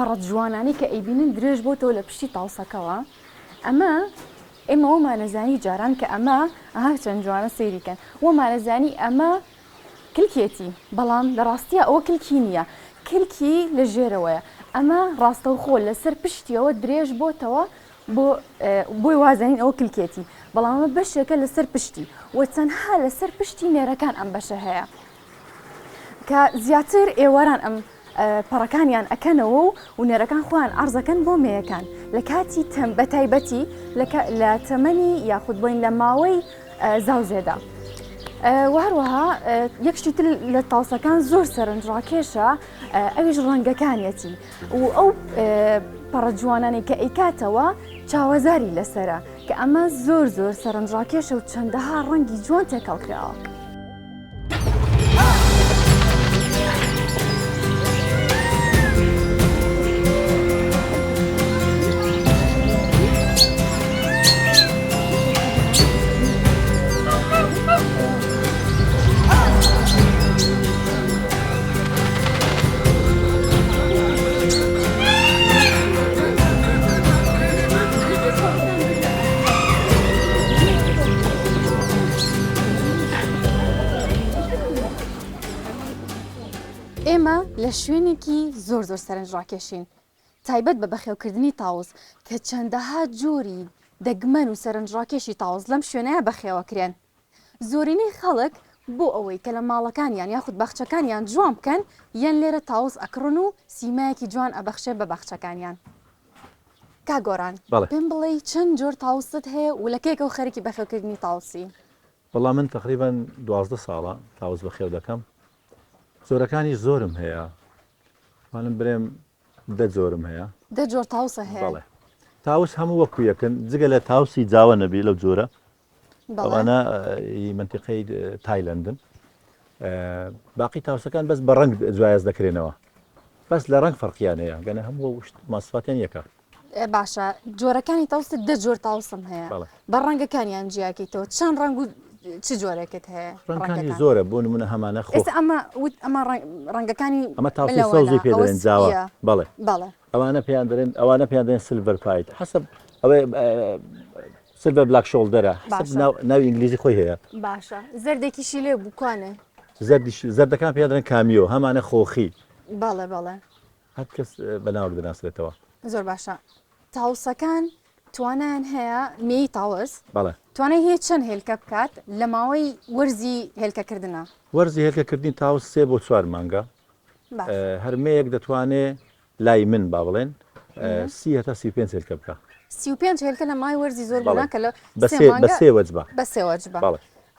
پەڕە جوانانەی کە ئەیبینن درێژ بۆتەوە لە پشتی تاوسەکەوە ئەمە ئێمە وەمانەزانی جاران کە ئەمە ئەها چەند جوانە سەیری کەن وەمانەزانی ئەمە کلکێتی بەڵام لە ڕاستیا ئەوە کلکی نییە کلکی لە ژێرەوەیە ئەمە ڕاستەوخۆ لەسەر پشتیەوە درێژ بۆتەوە بۆ بۆی وازانین ئەوە کلکێتی بەڵام ئەمە بەشێکە لەسەر پشتی و تەنها لەسەر پشتی نێرەکان ئەم بەشە هەیە کە زیاتر ئێواران ئەم پەڕەکانیان ئەکەنەوە و و نێرەکان خۆیان عەرزەکەن بۆ مێیەکان لە کاتی تەم بە تایبەتی لە تەمەنی یاخود بڵین لە ماوەی زاوزێدا. و هەروەها یەک شتی تر لە تاوسەکان زۆر سەرنجڕاکێشە ئەویش ڕەنگەکانیەتی و ئەو پەڕە جوانانەی کە ئەیکاتەوە چاوەزاری لەسرە کە ئەمە زۆر زۆر سەرنجڕاکێشە و چەندەها ڕەنگی جوان تێکەڵ کراوە. ئێمە لە شوێنێکی زۆر زۆر سەرنجڕاکێشین تایبەت بە بەخێوکردنی تاوس کە چەندەها جۆری دەگمەن و سەرنجڕاکێشی تاوس لەم شوێنەیە بەخێوەکرێن. زۆرینەی خەڵک بۆ ئەوەی کە لە ماڵەکانیان یاخود باخچەکانیان جوان بکەن یەن لێرە تاوس ئەکڕن و سیمایەکی جوان ئەبەخشێ بە باخچەکانیان. کاک گۆران بەڵێ. پێم بڵێی چەند جۆر تاوست هەیە و لە کەیەکەوە خەریکی بەخێوکردنی تاوسی؟ وەڵا من تەقریبەن 12 ساڵە تاوس بەخێو دەکەم جۆرەکانی زۆرم هەیە توانم برێم دە جۆرم هەیە. دە جۆر تاوسە هەیە؟ بەڵێ تاوس هەموو وەکو یەکن جگە لە تاوسی جاوە نەبی لەو جۆرە ئەوانە منتیقەی تایلندن باقی تاوسەکان بەس بە ڕنگ جوایز دەکرێنەوە بەس لە ڕنگ فەرقیان هەیە گەنە هەموو ماسفاتیان یەکە باشە جۆرەکانی تاوست دە جۆر تاوسم هەیە بە ڕەنگەکانیان جیاکەیتەوە چەند ڕەنگ و چ جۆرێکت هەیە ڕەنگەکانی زۆرە بۆ نمونە هەمانە خۆ ئەمە وت ئەمە ڕەنگەکانی ئەمە تاوسی سەوزی پێ دەڵێن جاوە بەڵێ بەڵێ ئەوانە پێیان دەرێن ئەوانە پێیان دەێن silver pied حەسب ئەوێ silver black shoulder ە حەسب ناوی ئینگلیزی خۆی هەیە. باشە زەردێکیشی لێ بوو کوانێ؟ زەردیش زەردەکان پێیان دەڵێن cameo هەمانە خۆخی. بەڵێ بەڵێ. هەر کەس بە ناوێک دەناسرێتەوە. زۆر باشە تاوسەکان توانایان هەیە مێی تاوس بەڵێ توانای هەیە چەند هێلکە بکات لە ماوەی وەرزی هێلکەکردنا؟ وەرزی هێلکەکردنی تاوس سێ بۆ چوار مانگە هەر مێیەک دەتوانێ لای من با بڵێن سی هەتا 35 هێلکە بکە. 35 هێلکە لە مای وەرزی زۆر بوونا کە لە بە سێ وەجبە بە سێ وەجبە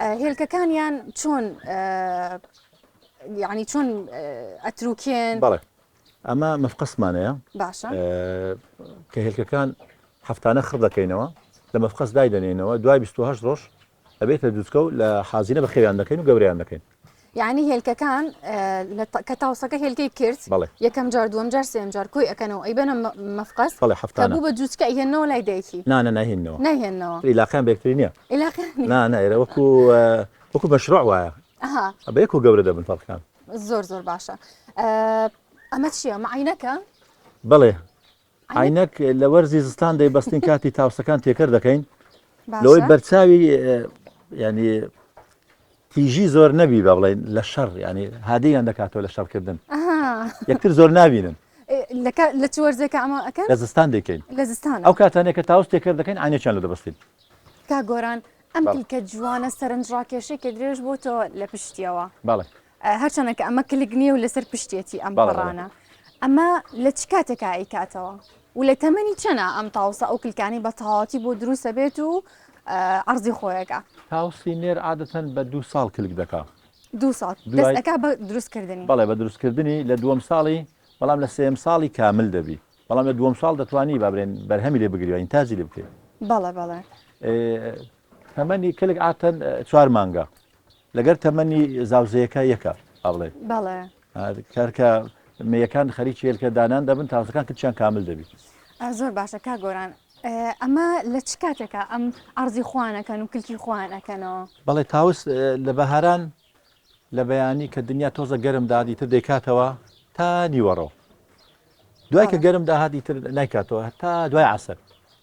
هێلکەکانیان چۆن یعنی چۆن ئەتروکێن بەڵێ ئەمە مەفقەسمانەیە باشە کە هێلکەکان هەفتانە خڕ دەکەینەوە لە مەفقەس دایدەنێنەوە دوای 28 ڕۆژ ئەبێتە جوچکە و لە حازینە بەخێویان دەکەین و گەورەیان دەکەین. یعنی هێلکەکان کە تاوسەکە هێلکەی کرد بەڵێ یەکەم جار دووەم جار سێم جار کۆی ئەکەنەوە ئەیبەنە مەفقەس بەڵێ هەفتانە بوو بە جوچکە ئەیهێننەوە لای دایکی نا نا ناهێننەوە ناهێننەوە ئیلاقیان بە یەکتری نییە ئیلاقیان نا نا ئێرە وەکو وەکو مەشروع وایە ئەها بە یەکو گەورە دەبن فەرقەکان زۆر زۆر باشە ئەمە چییە مەعینەکە بەڵێ عینەک لە وەرزی زستان دەیبەستین کاتی تاوسەکان تێکەر دەکەین لەوەی بەرچاوی ینی تیژی زۆر نەبی بە بڵێن لە شەڕ ینی هادیان دەکاتەوە لە شەڕکردن یەکتر زۆر نابینن لە چ وەرزێکە ئەمە ئەکەن لە زستان دەکەین لە زستان ئەو کاتانێک کە تاوس تێکەر دەکەین عینێکیان لە دەبەستین کا گۆران ئەم کلکە جوانە سەرنجڕاکێشەی کە درێژ بۆتەوە لە پشتیەوە بەڵێ هەرچەنە کە ئەمە کلک نییە و لەسەر پشتێتی ئەم پەڕانە ئەمە لە چ کاتێکا ئەیکاتەوە و لە تەمەنی چەنە ئەم تاوسە ئەو کلکانی بە تەواوەتی بۆ دروستە بێت و عەرزی خۆیەکە تاوسی نێر عادەتەن بە دوو ساڵ کلک دەکا دوو ساڵ دەست ئەکا بە دروستکردنی بەڵێ بە دروستکردنی لە دووەم ساڵی بەڵام لە سێیەم ساڵی کامل دەبی بەڵام لە دووەم ساڵ دەتوانی با بڵێن بەرهەمی لێ بگری و ئینتاجی لێ بکەی بەڵێ بەڵێ تەمەنی کلک عادەتەن چوار مانگە لەگەر تەمەنی زاوزێیەکە یەکە با بڵێن بەڵێ کارکە مێیەکان خەریکی هێلکە دانان دەبن تاوسەکان کچیان کامل دەبی زۆر باشە کا گۆران ئەمە لە چ کاتێکە ئەم عرضی خوانەکەن و کلکی خوان ئەەکەنەوە بەڵێ تاوس لە بەهاران لە بەیانی کە دنیا تۆزە گەرم دادی تر دەیکاتەوە تا نیوەڕۆ. دوای کە گەرم داهات ئیتر نایکاتەوە هەتا دوای عەسر.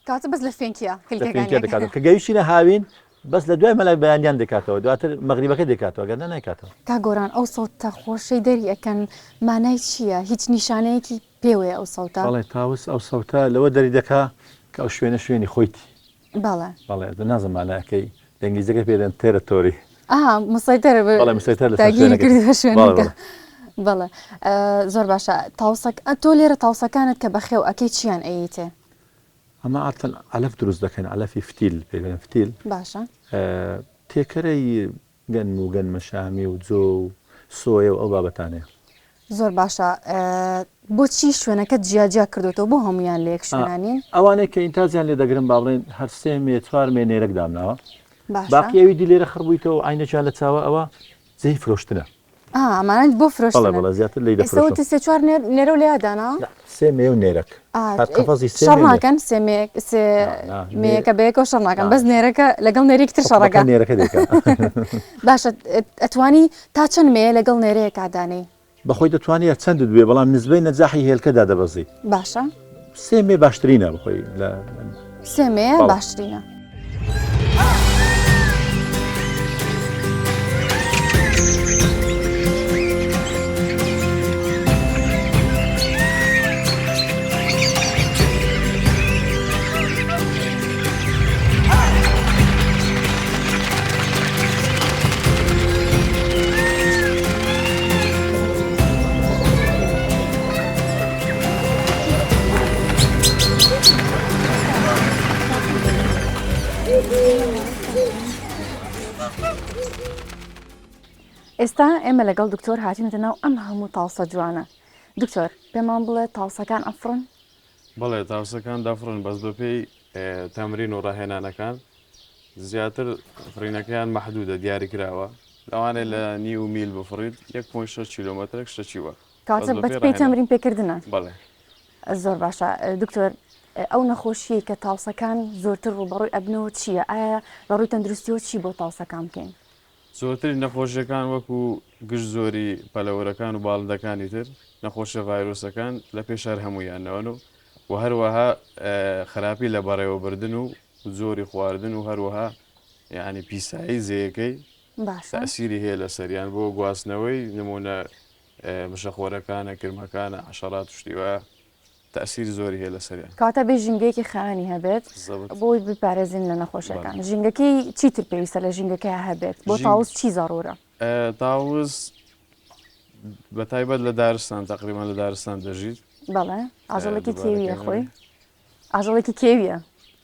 کەواتە بەس لە فێنکیە لە فێنکیە دەکاتەوە کە گەیشتینە هاوین بەس لە دوای مەلای بەیانیان دەکاتەوە دواتر مەغریبەکە دەکاتەوە گەر نا نایکاتەوە. کاک گۆران ئەو سەوتە خۆشەی دەری ئەکەن مانای چیە هیچ نیشانەیەکی پێوەیە ئەو سەوتە؟ بەڵێ تاوس ئەو سەوتە لەوە دەری دەکا کە ئەو شوێنە شوێنی خۆیتی. بەڵێ. بەڵێ نازم ماناکەی لە ئینگلیزیەکە پێ دەن territory. ئا مسەیتەر بەڵێ مسەیتەر لەسەر داگیری شوێنەکەی. کردی بە بەڵێ شوێنەکە. بەڵێ. بەڵێ زۆر باشە تاوسەک تۆ لێرە تاوسەکانت کە بەخێو ئەکەی چیان ئەیەیتێ؟ ئەمە عادەتەن عەلەف دروست دەکەین عەلەفی فتیل پێی دەڵێن فتیل. باشە. تێکەرەی گەنم و گەنمەشامی و جۆ و سۆیە و ئەو بابەتانەیە. زۆر باشە بۆچی شوێنەکەت جیا جیا کردۆتەوە بۆ هەموویان لە یەک شوێنا نین؟ ئەوانەی کە ئینتاجیان لێ دەگرم با بڵێین هەر سێ مێ چوار مێ نێرەک دامناوە باشە باقی ئەوی دی لێرە خڕ بوویتەوە و عەینەکیان لە چاوە ئەوە جێی فرۆشتنە. ئا ئەمانە بۆ بەڵێ فرۆشتنن بەڵێ زیاتر لێی ئێستا دەفرۆشم. وتت سێ چوار نێر نێرەو لێیا دانا؟ نا سێ مێ و نێرەک ئا هەر قەفەزی سێ شەڕ مێ و نێرەک. ناکەن سێ مێ سێ نا نا مێ مێیەکە بەیەکەوە شەڕ ناکەن نا بەس نێرەکە لەگەڵ نێرێکی تر حوکمەکە شەڕەکا. نێرەکە دەیکا. باشە ئەتوانی تا چەند مێیە لەگەڵ نێرەیەکا دانێی؟ بەخۆی دەتوانی هەر چەندت بوێ بەڵام نزبەی نەجاحی هێلکە دادەبەزی. باشە. سێ مێ باشترینە بەخۆی لە سێ مێ باشترینە. ئێستا ئێمە لەگەڵ دکتۆر هاتینەتە ناو ئەم هەموو تاوسە جوانە دکتۆر پێمان بڵێ تاوسەکان ئەفڕن؟ بەڵێ تاوسەکان دەفڕن بەس بەپێی تەمرین و ڕاهێنانەکان زیاتر فڕینەکەیان مەحدودە دیاری کراوە لەوانەیە لە نیو میل بفڕیت 1.6 کیلۆمەترێک شتەکی وە کەواتە بەس پێی تەمرین پێکردنە بەڵێ زۆر باشە دکتۆر ئەو نەخۆشیەی کە تاوسەکان زۆرتر ڕووبەڕووی ئەبنەوە چییە ئایا لە ڕووی تەندروستیەوە چی بۆ تاوسەکان بکەین؟ زۆرترین نەخۆشیەکان وەکو گشت زۆری پەلەوەرەکان و باڵندەکانی تر، نەخۆشیە ڤایرۆسەکان لە پێش هەر هەموویانەوەن و و هەروەها خراپی لە بەڕێوەبردن و جۆری خواردن و هەروەها یعنی پیسایی جێیەکەی باشە. تەئسیری هەیە لەسەریان بۆ گواستنەوەی نمونە مشەخۆرەکانە، کرمەکانە، حەشەرات و شتی وایە. تەئسیری زۆری هەیە لەسەریان. کەواتە بێ ژینگەیەکی خاوێنی هەبێت بۆی بپارێزین لە نەخۆشیەکان. ژینگەکەی چیتر پێویستە لە ژینگەکەیا هەبێت؟ بۆ تاوس چی زەڕورە؟ تاوس بە تایبەت لە دارستان تقریبان لە دارستان دەژیت. بەڵێ ئاژەڵێکی کێویە خۆی ئاژەڵێکی کێویە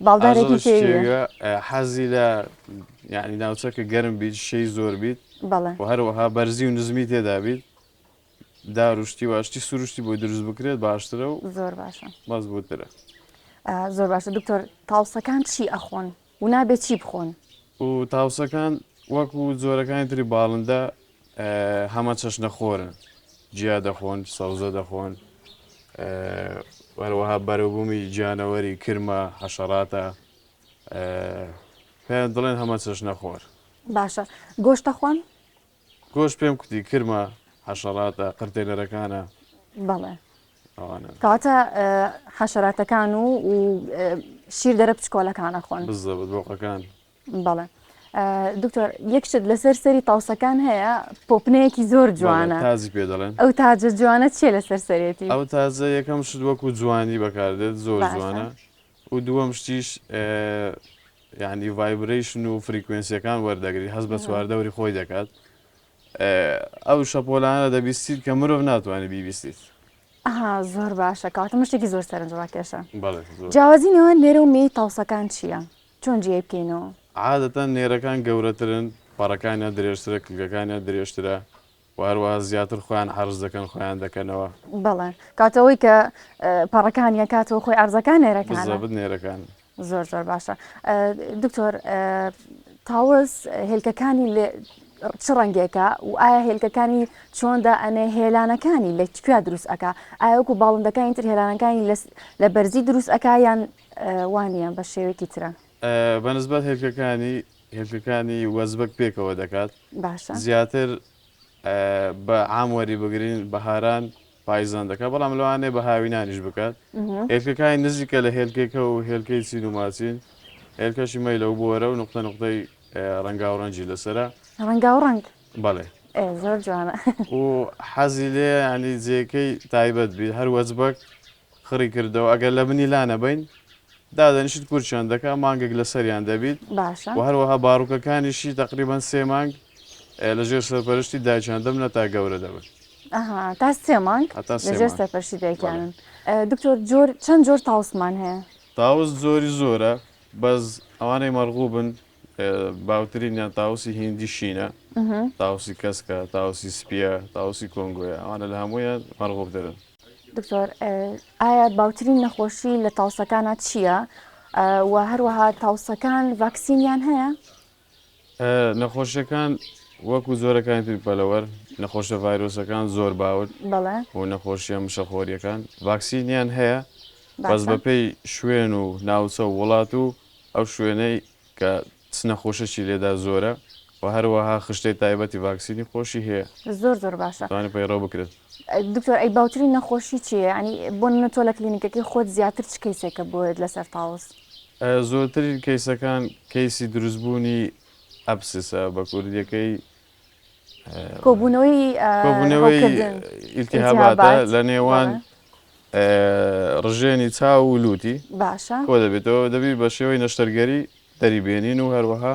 باڵدارێکی کێویە حەزی لە یعنی ناوچەکە گەرم بیت شەی زۆر بیت بەڵێ و هەروەها بەرزی و نزمی تێدا بیت دار و شتی وا شتی سروشتی بۆی دروست بکرێت باشترە و زۆر باشە مەزبووترە. زۆر باشە دکتۆر تاوسەکان چی ئەخۆن و نابێت چی بخۆن؟ و تاوسەکان وەکو جۆرەکانی تری باڵندە هەمە چەشنە خۆرن جیا دەخۆن سەوزە دەخۆن هەروەها بەرەوبوومی گیانەوەری کرمە حەشەراتە پێیان دڵێن هەمە چەشنە خۆر. باشە گۆشت دەخۆن؟ گۆشت پێم کوتی کرمە، حەشەراتە، قرتێنەرەکانە. بەڵێ. ئەوانە. کەواتە حەشەراتەکان و و شیر دەرە بچکۆلەکان ئەخۆن. بزەبت بۆقەکان. بەڵێ. دکتۆر یەک شت لەسەر سەری تاوسەکان هەیە پۆپنەیەکی زۆر جوانە. تاجی پێ دەڵێن. ئەو تاجە جوانە چییە لەسەر سەرێتی؟ ئەو تاجە یەکەم شت وەکو جوانی بەکاردێت زۆر جوانە. و دووەم شتیش یعنی vibration و frequency ەکان وەردەگری هەست بە چواردەوری خۆی دەکات ئەو شەپۆلانە دەبیستیت کە مرۆڤ ناتوانێت بیبیستیت. ئەها زۆر باشە کەواتە من شتێکی زۆر سەرنج ڕاکێشە. بەڵێ زۆر. جیاوازی نێوان نێرە و مێی تاوسەکان چییە؟ چۆن جیای بکەینەوە؟ عادەتەن نێرەکان گەورەترن، پەڕەکانیان درێژترە، کلکەکانیان درێژترە، و هەروەها زیاتر خۆیان عەرز دەکەن خۆیان دەکەنەوە. بەڵێ کاتە ئەوەی کە پەڕەکانی ئەکاتەوە خۆی عەرزەکان نێرەکانە. بزەبت نێرەکان. زۆر زۆر باشە دکتۆر تاوس هێلکەکانی لێ چ ڕەنگێکە و ئایا هێلکەکانی چۆندا ئەنێ هێلانەکانی لە کوێ دروست ئەکا ئایا وەکو باڵندەکانی تر هێلانەکانی لە بەرزی دروست ئەکا یان وانە بە شێوەیەکی ترە؟ بەنسبەت هێلکەکانی هێلکەکانی وەزبەک پێکەوە دەکات باشە زیاتر بە عام وەری بگرین بەهاران پایزان دەکات بەڵام لەوانەیە بە هاوینانیش بکات هێلکەکانی نزیکە لە هێلکەکە و هێلکەی چین و ماچین هێلکەشی مەیلە و بۆرە و نقطە نقطەی ڕەنگاو ڕەنگی لەسرە ڕەنگاو ڕەنگ بەڵێ زۆر جوانە و حەزی لێ ینی جێکەی تایبەت بیت هەر وەجبەک خڕی کردەوە ئەگەر لە بنی لا نەبەین دادەنیشت کورچیان دەکا مانگێک لەسەریان دەبیت باشە و هەروەها باڕوکەکانیشی تقریبان سێ مانگ لە ژێر سەرپەرشتی دایکیان دەبن تا گەورە دەبن. ئەها تا سێ مانگ هەتا لە سێ ژێر مانگ. سەرپەرشتی بەڵێ. دایکیانن. دکتۆر جۆر چەند جۆر تاوسمان هەیە؟ تاوس جۆری زۆرە بەس ئەوانەی مەرغوبن باوترینیان تاوسی هیندی شینە، تاوسی کەسکە، تاوسی سپیە، تاوسی کۆنگۆیە ئەوانە لە هەموویان مەرغوبترن. دکتۆر ئایا باوترین نەخۆشی لە تاوسەکانا چییە و هەروەها تاوسەکان ڤاکسینیان هەیە؟ نەخۆشیەکان وەکو جۆرەکانی تری پەلەوەر نەخۆشە ڤایرۆسەکان زۆر باون و نەخۆشیە مشەخۆریەکان ڤاکسینیان هەیە بەس بەپێی شوێن و ناوچە و وڵات و ئەو شوێنەی کە چ نەخۆشەکی لێدا زۆرە و هەروەها خشتەی تایبەتی ڤاکسینی خۆشی هەیە. زۆر زۆر باشە. دەتوانێت پەیڕەو بکرێت. دکتۆر ئەی باوترین نەخۆشی چییە؟ یانی بۆ نمونە تۆ لە کلینیکەکەی خۆت زیاتر چ کەیسێکە بۆیت لەسەر تاوس؟ زۆرترین کەیسەکان کەیسی دروستبوونی abscess ە بە کوردیەکەی کۆبوونەوەی کۆبوونەوەی ئیلتیهاباتە لە نێوان ڕژێنی چاو و لوتی باشە کۆ دەبێتەوە دەبی بە شێوەی نەشتەرگەری دەری بێنین و هەروەها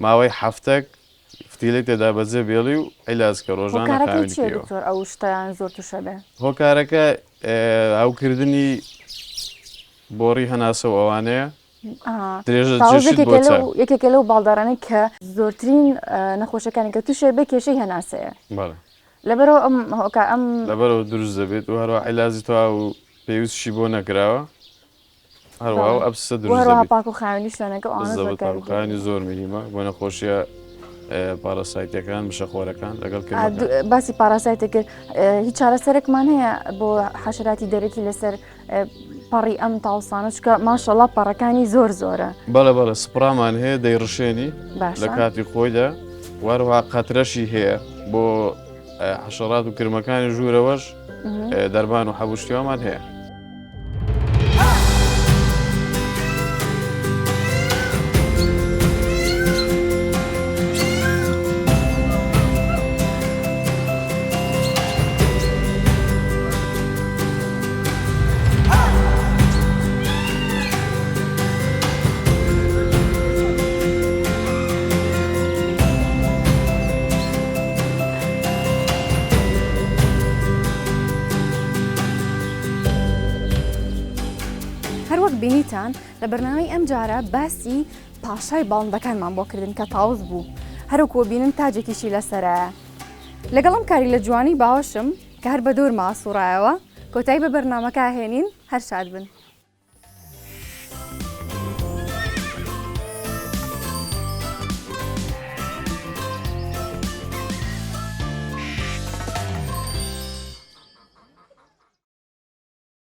ماوەی هەفتەک فتیلەی تێدا بەجێ بێڵی و عیلاج کە ڕۆژانە هۆکارەکەی خاوێنی چییە کەیەوە. دکتۆر ئەو شتەیان زۆر توشە بێ؟ هۆکارەکە هەوکردنی بۆڕی هەناسە و ئەوانەیە درێژە تاوس کێشیت بۆ یەکێکە لەو چاو. یەکێکە لەو باڵدارانەی کە زۆرترین نەخۆشەکانی کە توشێ بێ کێشەی هەناسەیە بەڵێ. لەبەرەوە ئەم هۆکا ئەم. لەبەرەوە دروست دەبێت و هەروەها عیلاجی تەواو و پێویستیشی بۆ نەکراوە. هەروەها ئەو abscess ە دروست هەروەها دەبێت. پاک و خاوێنی شوێنەکە و ئەوانە زۆر بالضبط پاک و کاریگەریە. خاوێنی زۆر مهمە بۆ نەخۆشیە parasite ەکان مشەخۆرەکان لەگەڵ کرمەکان. باسی parasite ت کرد هیچ چارەسەرێکمان هەیە بۆ حەشراتی دەرەکی لەسەر پەڕی ئەم تاوسانە چونکە ماشەڵا پەڕەکانی زۆر زۆرە. بەڵێ بەڵێ سپڕامان هەیە دەیڕشێنی لە باشە. کاتی خۆیدا وەروها قەترەشی هەیە بۆ حەشەڕات و کرمەکانی ژوورەوەش دەرمان و حەب و شتیوامان هەیە. هەروەک بینیتان لە بەرنامەی ئەمجارە باسی پاشای باڵندەکانمان بۆ کردن کە تاوس بوو هەروەکو بینن تاجێکیشی لەسەرایە لەگەڵ ئەم کاری لە جوانی باوەشم کە هەر بە دەورما سوڕایەوە کۆتایی بە بەرنامەکە هێنین هەر شاد بن.